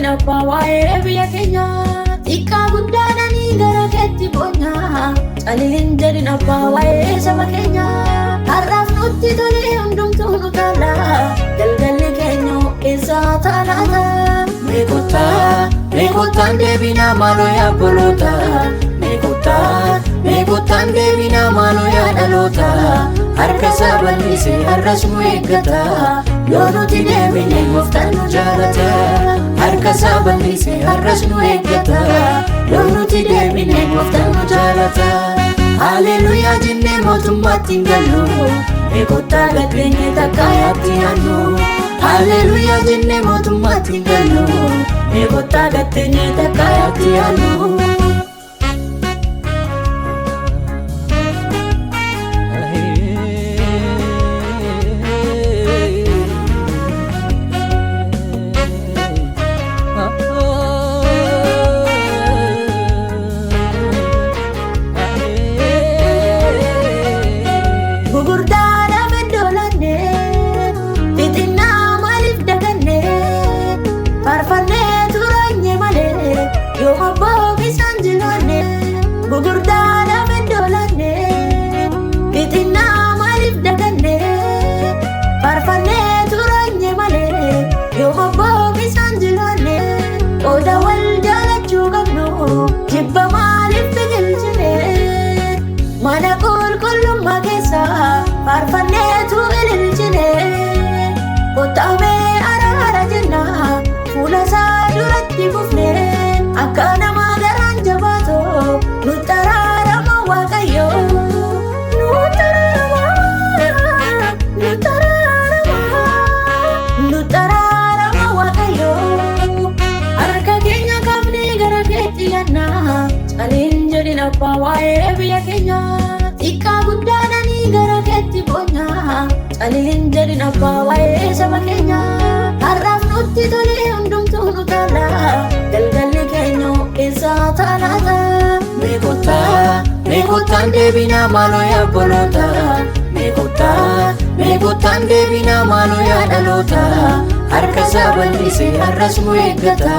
Abbaa waa'ee biyya keenyaa. Xiqqaa guddaadhanii gara keetti boonyaa. Caliin jedhin abbaa waa'ee saba keenyaa. Har'aaf nutti tolee hundumtuu nu taala. Galgalli keenya eessaa taalaata? Meekottaa, meekottaan deebinaa maaloo yaa obboloota. Meekottaa, meekottaan deebinaa maaloo yaa dhaloota. Harka isaa bal'isee har'as nu eeggata. Yoo nuti deebine gooftaan nu jaalata. Harka isaa bal'isee har'as nu eeggata. Yoo nuti deebine gooftaan nu jaalata. Haleluuyaa jennee mootummaatti hin gallu. Meekottaa gadheenye takka yaatti yaannu. Haleluuyaa jennee mootummaatti hin gallu. Meekottaa gatteenye takka yaatti yaannu. Gugurdaadhaaf iddoo laanne, xixinnaa maaliif daganne? Faarfannee turanye malee, yoo abboof isaan jilaanne. Gugurdaadhaaf iddoo laanne, xixinnaa maaliif daganne? Faarfannee turanye malee, yoo abboof isaan jilaanne. Qooda wal jaalachuu qabnu, jibba maaliif biqilchine? Mana qulqullummaa keessa faarfanneetu ililchine. Kottamee araara jenna fuula isaa duratti kufne. Akka nama garaan jabaatu nutti araarama Waaqayyo. Nutti araarama, nutti araarama, nutti araarama Waaqayyo. Harka keenya kaafnee gara keetti yaannaa. Caliin jedhin abbaa waa'ee biyya keenyaa. Xiqqaa guddaadhanii gara keetti boonyaa. Caliin jedhin abbaa waa'ee saba keenyaa. Har'aaf nutti tolee hundumtuu nu taala. Galgalli keenya eessaa taalaata? Meekottaa, meekottaan deebinaa maaloo yaa obboloota. Meekottaa, meekottaan deebinaa maaloo yaa dhaloota. Harka isaa bal'isee har'as nu eeggata.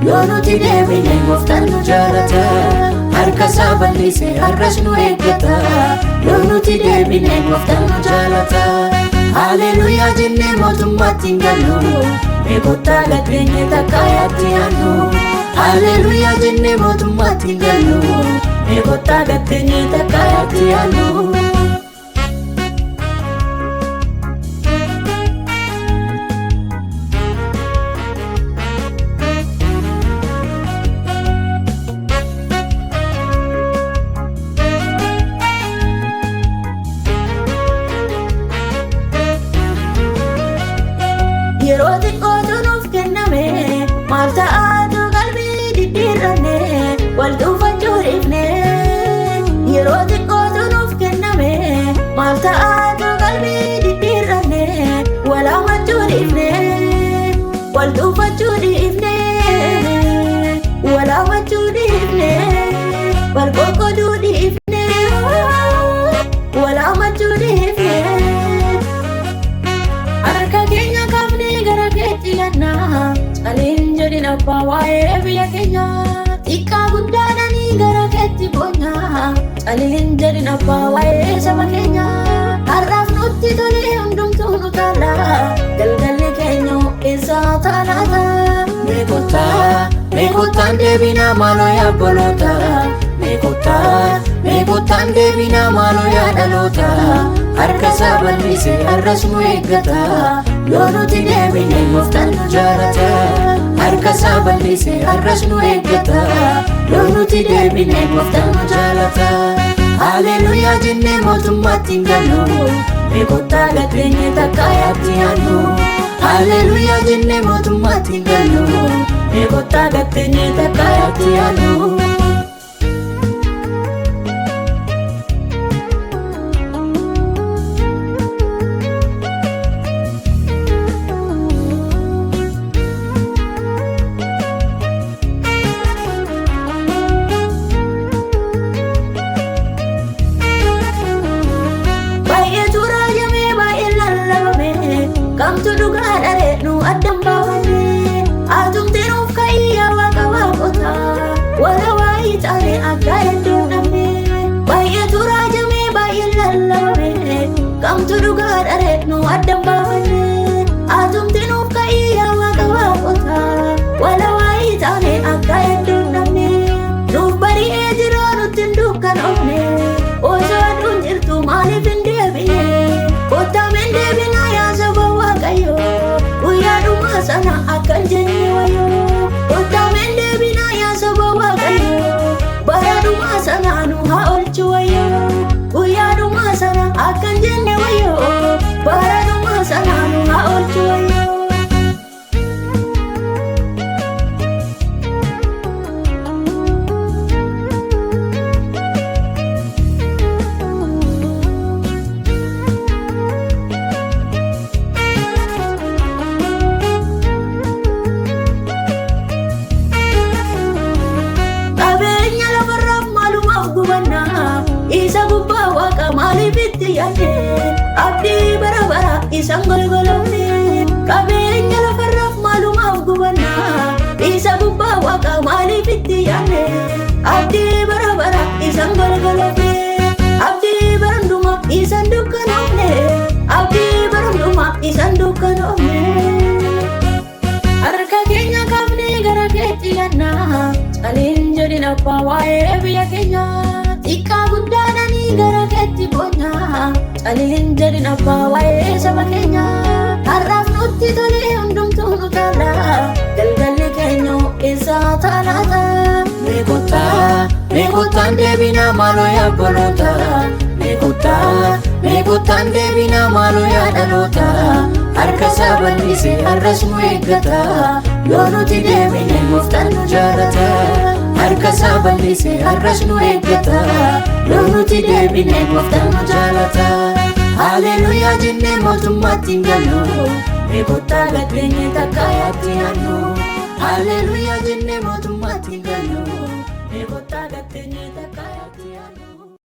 Yoo nuti deebine gooftaan nu jaalata. Harka isaa bal'isee har'as nu eeggata. Yoo nuti deebine gooftaan nu jaalata. Haleluuyaa jennee mootummaatti hin gallu. Meekottaa gatteenye takka yaatti yaannu. Haleluuyaa jennee mootummaatti hin gallu. Meekottaa gatteenye takka yaatti yaannu. Yeroo xiqqootu nuuf kenname, maal ta'aatu qalbii diddiirranne, wal dhuunfachuu dhiifne. Yeroo xiqqootu nuuf kenname, maal ta'aatu qalbii diddiirranne, wal hammachuu dhiifne, wal dhuunfachuu dhiifne, wal hammachuu dhiifne, wal qoqqooduu dhiifne, wal hammachuu dhiifne. Harka keenya kaafnee gara keetti yaannaa. Caliin jedhin abbaa waa'ee biyya keenyaa. Xiqqaa guddaadhanii gara keetti boonyaa. Caliin jedhin abbaa waa'ee saba keenyaa. Har'aaf nutti tolee hundumtuu nu taala. Galgalli keenya eessaa taalaata? Meekottaa, meekottaan deebinaa maaloo yaa obboloota. Meekottaa, meekottaan deebinaa maaloo yaa dhaloota. Harka isaa bal'isee har'as nu eeggata. Yoo nuti deebine gooftaan nu jaalata. Harka isaa bal'isee har'as nu eeggata. Yoo nuti deebine gooftaan nu jaalata. Haleluuyaa jennee mootummaatti hin gallu. Meekottaa gatteenye takka yaatti yaannu. Haleluuyaa jennee mootummaatti hin gallu. Meekottaa gatteenye takka yaatti yaannu. Baay'eetu raajamee baay'ee lallabame, kamtu dhugaa dharee nu addan baafame. Atumti nuuf ka'e. Kamtu dhugaa dharee nu addan baafanne. Atumti nuuf ka'ii yaa waaqa waaqotaa. Wala waayii taane akka hedduun dhabne. Nuuf bari'ee jira nutti hin dukkanoofne. Osoo aduun jirtu maaliif hin deebine? Kottaa hin deebinaa yaa saba Waaqayyoo. Guyyaa dhumaa sana akka hin jenne wayyoo. Kottaa hin deebinaa yaa saba Waaqayyoo. Bara dhumaa sana nu haa oolchu wayyoo. Guyyaa dhumaa sana akka hin jenne wayyoo. Bara dhumaa sana nu haa oolchu wayyoo. Qabeenya lafarraaf maalumaaf gubannaa isa gubbaa waaqa maaliif itti yaadne abdii bara bara isan golgolofne. Qabeenya lafarraaf maalumaaf gubannaa isa gubbaa waaqa maaliif itti yaadne abdii bara bara isan golgolofne. Abdii bara hundumaa isan dukkanoofne. Abdii bara hundumaa isan dukkanoofne. Harka keenya kaafnee gara keetti yannaa caliin jedhin abbaa waa'ee biyya keenya. Xiqqaa guddaadhanii gara keetti boonyaa caliin jedhin abbaa waa'ee saba keenya. Har'aaf nutti tolee hundumtuu nu taala galgalli keenya eessaa taalaata. Mee kottaa, mee kottaan deebinaa maaloo yaa obboloota. Mee kottaa, mee kottaan deebinaa maaloo yaa dhaloota. Harka isaa bal'isee har'as nu eeggata. Yoo nuti deebine gooftaan nu jaalata. Harka isaa bal'isee har'as nu eeggata. Yoo nuti deebine gooftaan nu jaalata. Haleluuyaa jennee mootummaatti hin gallu. Mee kottaa gaddeenye takka yaatti yaannu. Haleluuyaa jennee mootummaatti hin gallu. Mee kottaa gaddeenye takka yaatti yaannu.